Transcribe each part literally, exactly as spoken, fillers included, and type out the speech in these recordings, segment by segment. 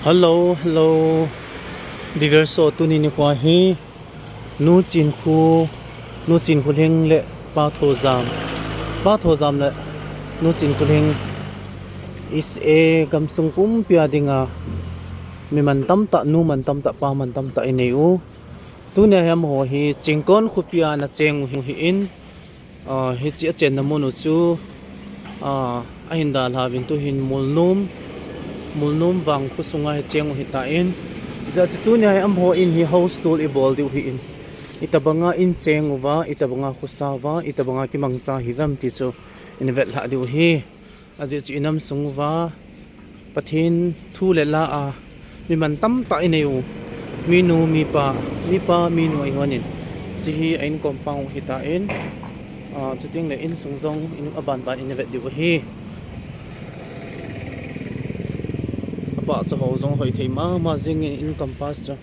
Hello, hello. Viewers ho, tuni nikho hi Nu Chinkhu, Nu Chinkhu Lhing le Pa Thojam. Pa Thojam le Nu Chinkhu Lhing is a gamsung pumpi a dinga mi mantam tah, nu mantam tah, pa mantam tah inei u. Tunia hi amaho hi Chingkon khopi a ana cheng u hi in. Ah, hiche a chenna mun u chu, ah, ahin dalha uvin tuhin Mulnom, Mulnom vang khosunga hi cheng u hitan. Hijeh chun tunia hi amaho in hi house tour ibol diu hi in. Itobanga in cheng uva, itobanga khosa uva, itobanga kimangcha hiuvem ti chu in vetlhah diu hi. Ajeh chu inam sung uva Pathen thu le la a mi mantam tah inei u, minu, mipa, mipa, minu ahiuvin. Hiche hi a in compound u hitan, ah, chuteng le insung jong in aban ban in vet diu ahi. Apahcha ho jong hoi thei mama jingin in campus chu.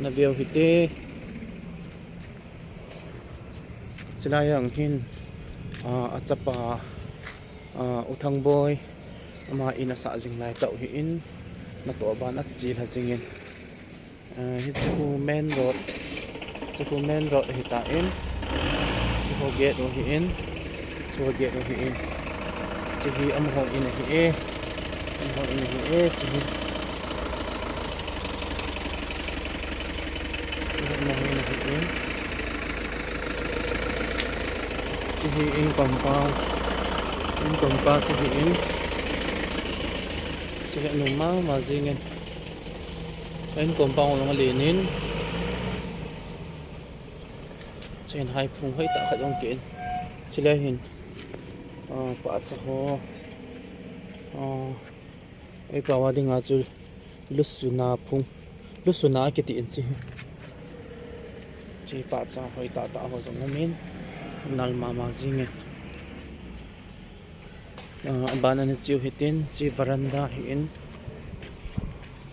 Naveu hite. Chulai a hin, ah, achapa, ah, U Thangboi, ama in asah jing lai tah u hi in, natoh ban a chilha jingin. Ah, hiche khu main road, hiche khu main road hitan, hiche khu gate u hi in. Chua gate u hi in. Hiche hi amaho in ahi e. Amaho in ahi e, hiche hi. Hiche hi amaho in ahi e. Hiche hi in compound. In compound hiche hi in. Hiche hi anom mama jingin. In compound u jong alen in. Chen hai phung hoi tah khat jong kei in. Chulai hin, ah, pahcha ho. Ah, eipao a dinga chu lusuna phung. Lusuna kiti in hiche hi. Hiche pahcha hoi tah tah ho jong umin. Nal mama jingin. Ah, aban a ana cheu hitin, hiche veranda hi in.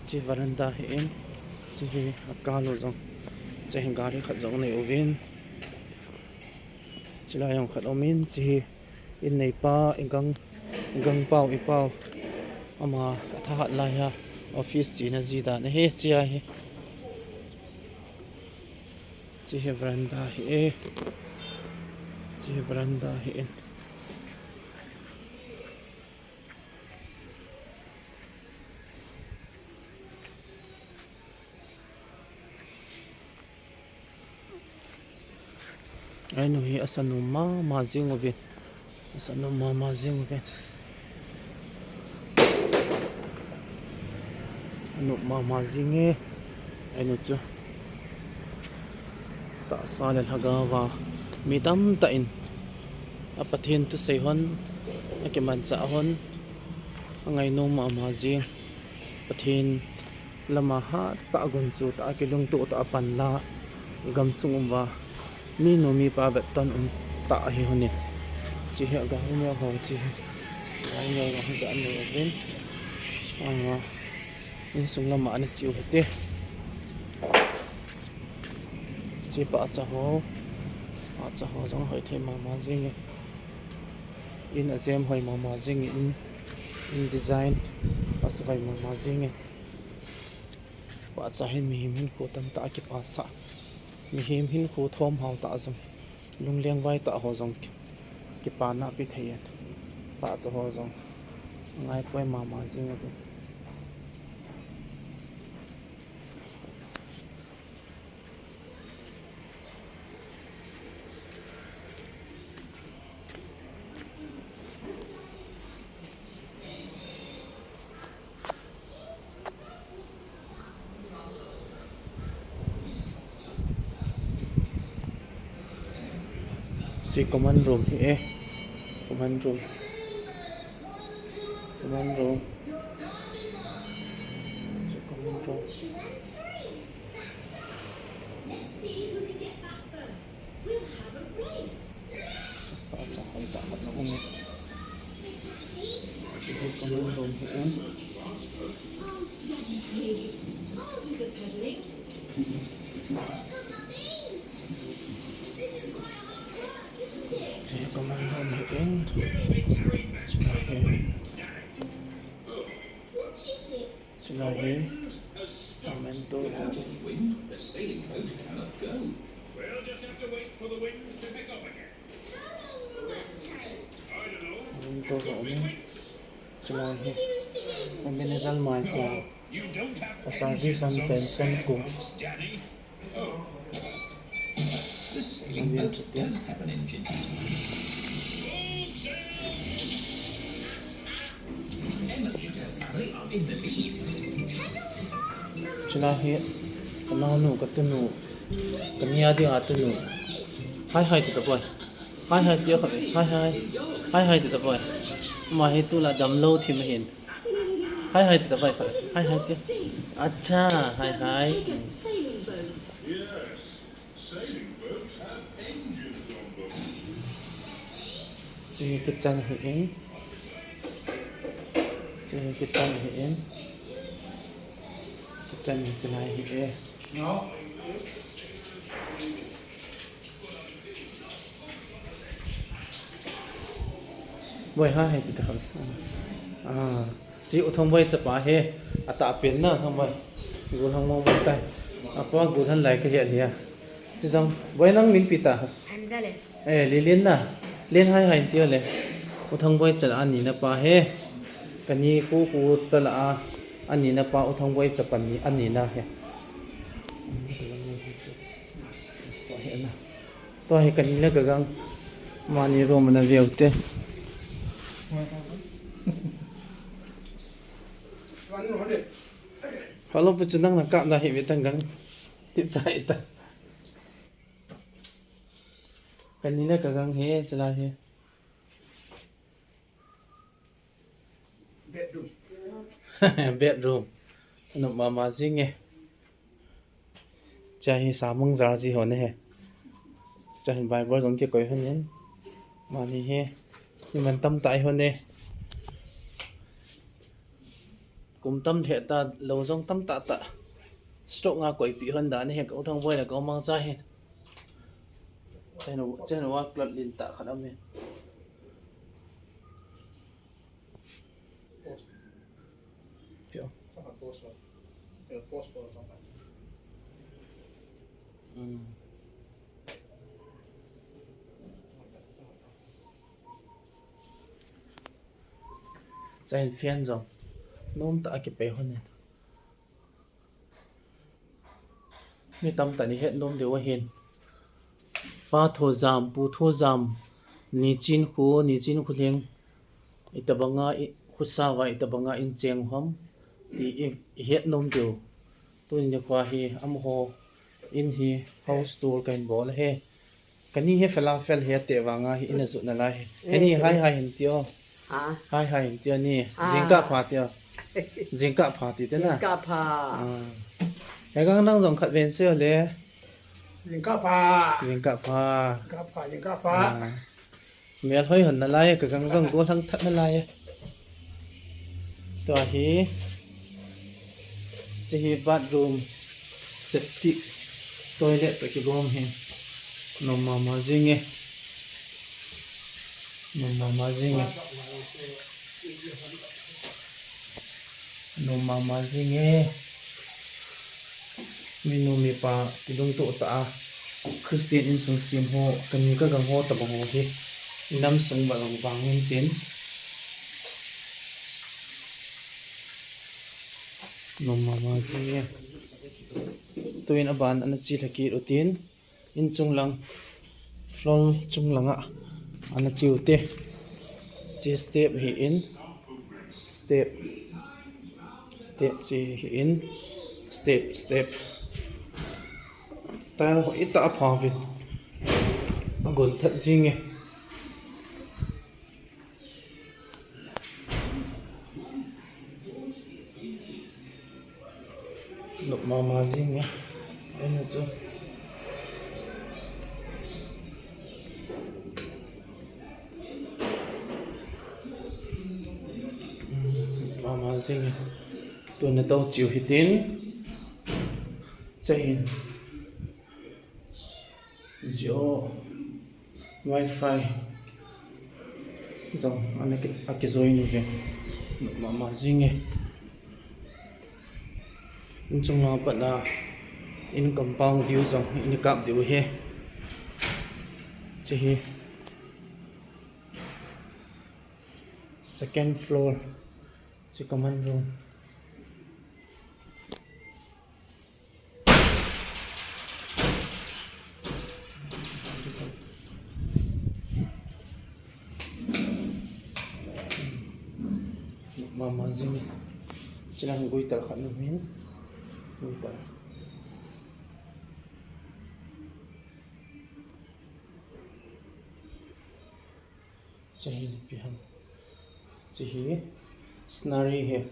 Hiche veranda hi in. Hiche hi akal u jong. Hiche hin gari khat jong nei uvin. Chulai jong khat umin, hiche hi in neipa, igang, igangpau, ipau. Ama athahat lai a office chena ji dan ahi, hiche a hi. Hiche hi veranda hi e. Hiche hi veranda hi in. A inu hi asa nom mama jing uvin. Asa nom mama jing uvin. Anom mama jing e. A inu chu. Tahsa le lhagao a mi tamtah in a Pathen thusei hon, akimanchah hon, angainom mama jing. Pathen lama hatah a gunchu tah a kilungtoh tah a panla, igamsung uva minu mipa vetton um tah ahi hon in. Hiche hi agari neo ho hiche hi. Agari neo ho hijat anei uvin. Ah, insung lama ana cheu hite. Hiche pahcha ho. Pahcha ho jong hoi thei mama jing e. In ajem hoi mama jing e, in, in design asuvai mama jing e. Pahcha hin mihem hinkho tamtah a kipasah. Mihem hinkho thomhao tah jong, lungleng vai tah ho jong ki, kipana pe thei in. Pahcha ho jong angaipoi mama jing uvin. Hiche common room hi e. Common room. Common room. Hiche common room. Pahcha hoi tah khat jong um e. Hiche hi common room hi e. Hiche hi common room hi e. Hiche hi. Chulai hi, memento. Without any wind, the sailing boat cannot go. We'll just have to wait for the wind to pick up again. How long will that take? I don't know. Memento. Could be weeks. Chulai hi, Ebenezer Maicha. You don't have engines on spare parts, Danny. The sailing boat does have an engine. Emily and her family are in the lead. Chulai hi, ka naonu, ka tunu, ka nia dinga tunu. Hai hai ti tapoi. Hai hai ti kha, hai hai. Hai hai ti tapoi. Ama hi tulai damlou thim ahin. Hai hai ti tapoi kha. Hai hai ti. Acha, hai hai. Sailing boats have engines on them. Chi kitchen hi in. Chi kitchen hi in. Kitchen hi chulai hi e. Boi ha hai ti ta kha. Ah. Chi U Thongboi chapa hi, atahpen na, Thongboi. Golhang mong mong tai. Apa golhang lai kahe nia. Chi jong, boi nang min ipi ta? Angela. Eh, Lilin na. Lin hai hai ti le. U Thongboi chala anina pa hi. Kani khu khu chala anina pa U Thongboi chapa ni anina hi. Ko he na. Tua hi kani le kagang. Mani room ana veu te. Hello, pu chu nang na kap na hi ve tang gang. Tip chai ta. Kani le kagang hi, chulai hi. Bedroom. Bedroom. Nom mama jing e. Cha hi samang jar ji ho ne he. Cha hin Bible jong kikoi hon in. Mani hi. Ni man tam tai hon e. Kum tam the ta, lou jong tam ta ta. Stock nga koipi hon da ne he, ka U Thongboi le ka U Mangcha hin. Chen, chen wa klat lin ta khat am e. Post. Kio. Post. Post, post. Mm. Cha hin fan jong. Nom ta a kipei hon in. Mi tamtah in ihet nom diu ahin. Pa Thojam, Pu Thojam, Nichin Khu, Nichin Khu Lhing, itobanga i, khosah uva itobanga in cheng u ham, ti i, ihet nom diu. Tuni nikho hi, amaho in hi house tour kahin bol ahi. Kani hi fel a fel hi ati vanga hi in ajot nalai hi. Heni hai hai hin tio. Ha? Hai hai hin tio ni. Ah. Jingkah pha tio. Jingkah pha ti te na. Jingkah pha. Ah. He gang nang jong khat ven seo le. Jingkah pha. Jingkah pha. Jingkah pha, jingkah pha. Ah. Mel hoi hon nalai, ka gang jong golhang that nalai. Tua hi, chi hi bathroom, septic, toilet toh kigom hi. Nom mama jing e. Nom mama jing e. Nom mama jing e. Minu mipa kidung to ta a. Christian insung sem ho, kani ka gang ho tabang ho hi. Inam sung ba lang bang in tin. Nom mama jing e. Tuin aban ana chi lhakit u tin. In chung lang, floor chung langa ana chi u te. Chi step hi in, step, step chi hi in, step, step. Tile hoi tah a pha uvin. Agon that jing e. Nom mama jing e. Ahin chu. Nom mama jing e. Tuna tou chiu hitin. Chahin. Jio Wi-Fi jong ana ki, akijoin uve. Nom mama jing e. Inchung lang pat a in compound view jong in kap diu ahi. Hiche hi second floor, hiche common room. Mama jing. Hiche lang guitar khat aum in. Guitar. Hiche hi ipi ham. Hiche hi scenery ahi.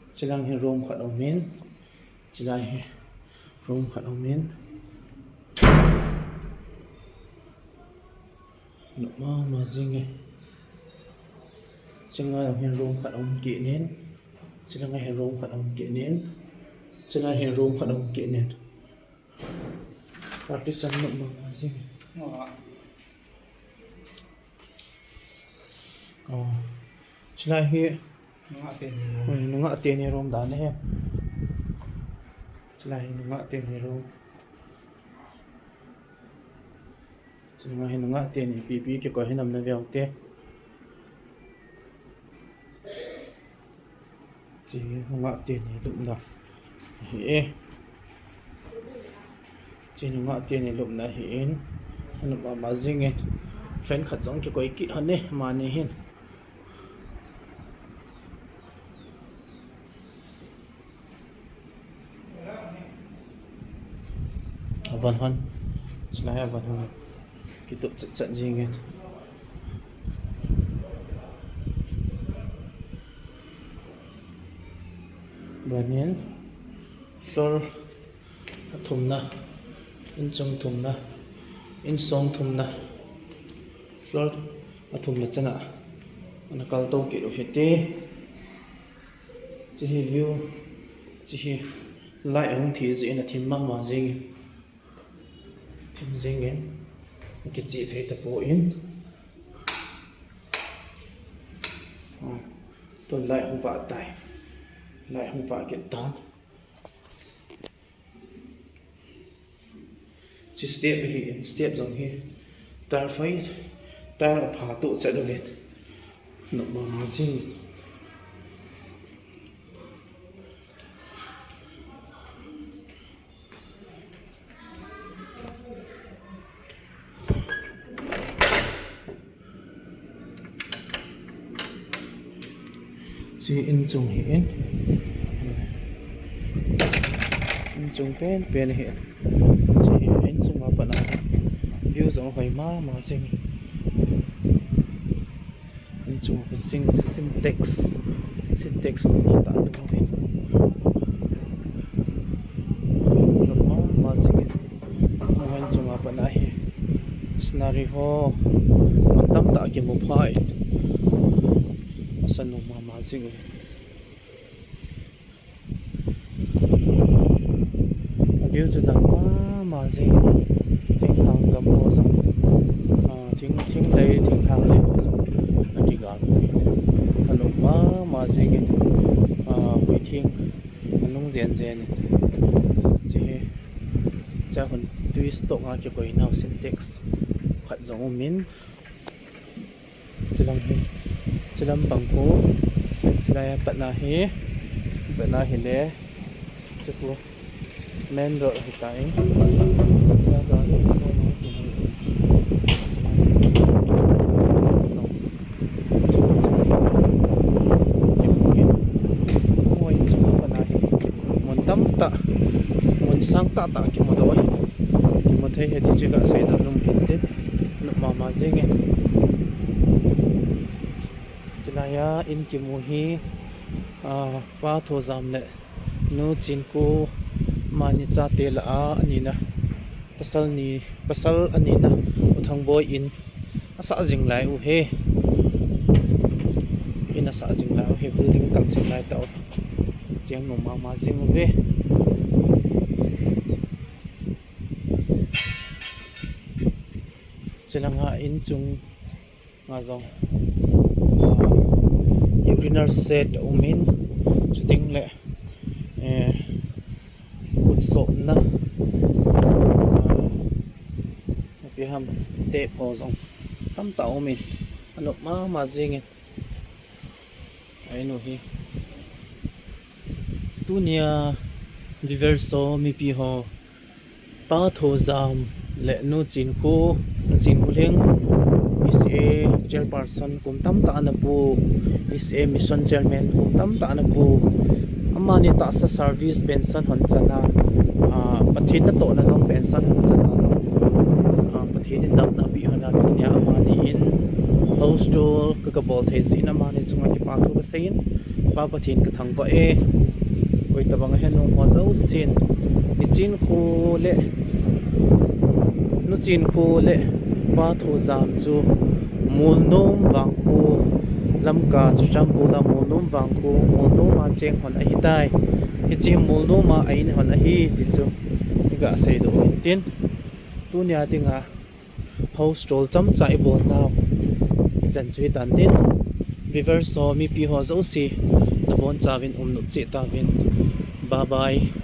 Hiche lang hi room khat aum in. Hiche lang hi room khat aum in. Nom mama jing e. Hiche lang hi room khat aum kit in. Hiche lang hi room khat aum kit in. Hiche lang hi room khat aum kit in. Partition nom mama jing. Nga. Oh. Hiche lang hi. Nungah teni room. Oi, nungah teni room dan ahi. Hiche lang hi nungah teni room. Hiche lang hi nungah teni ipi ipi kikoi hinam naveu te. Hiche nungah teni lupna ahi e. Hiche nungah teni lupna ahi in. Nom mama jing in. Fan khat jong kikoi kit hon e, mani hin. Avan hon. Hiche lang hi avan hon. Kitup chat chat jing in. Banin floor athumna, inchung thumna, insung thumna, floor athumna chana ana kaltou kit u hite. Hiche hi view, hiche hi light ahung thi jeh in athim mama jing. Thim jing in, kichih thei tapon. Tun light hung vah tai. Light hung vah kit tan. Hiche step hi, step jong hi. Tile fai, tile apha toh chet uvin. Nom mama jing. Hiche inchung hi in. Inchung pen pen hi in. Hiche inchung a pat a view jong hoi mama jing. Inchung a hin Sintex, Sintex hung ni ta tum uvin. Nom mama jing in. Inchung a pat a hi scenery ho mun tamtah kimu pha in. Asa nom mama jing in. A view chu dang mama jing. Thinglhang gam ho jong. Ah, thing, thinglei, thinglhang lei ho jong. Akigal. Anom mama jing in. Ah, hui thing. Anung jen jen in. Hiche hi. Hiche a hin tui stock a kikoi nau Sintex khat jong um in. Hiche lang hi, hiche lam bang khu, hiche lai a pat na hi, pat na hi le, hiche khu main road hi ta in. Mun tamtah, mun sang tahtah kimu doh ahi. Kimu thei ahi ti chu kasei doh nom hin tin. Nom mama jing e. Chulai a in kimu hi, a, Pa Thojam le Nu Chinkho amani chate lah a, ani na. Pasal ni, pasal ani na. U Thangboi in asah jing lai u ahi. In asah jing lai u ahi, building tam jing lai tah u. Cheng nom mama jing uve. Chulanga in chung nga jong, ah, urinal set um in, Chuting le, eh, kutsopna, ah, ipi ham, tep ho jong tamtah umin, anop mama jingin. Ainu hi. Tunia viewers ho, mipi ho, Pa Thojam le Nu Chinkho, Nu Chinkholhing, E C A chairperson kum tamtah ana pu, E C A mission chairman kum tamtah ana pu. Amani tahsa service pension hon chana, ah, Pathen natohna jong pension hon chana jong, ah, Pathen in damna pi hon a tunia amani in house tour ka, kabol thei jeh in amani chunga kipa thu kasei in, Pa Pathen kathangvah e. Koi tabang ahin, nu ho jousen, Nu Chinkho le, Nu Chinkho le Pa Thojam chu Molnom Vangkho, Lamka Churachandpur a Molnom Vangkho, Molnom a cheng hon ahitai. Hiche Molnom a a in hon ahi ti chu iga seidoh in tin. Tunia dinga house tour chomcha ibol nau hichan chu hitan tin. Viewers ho, mipi ho jouse, nabonchauvin umnop cheh tauvin. Bye bye.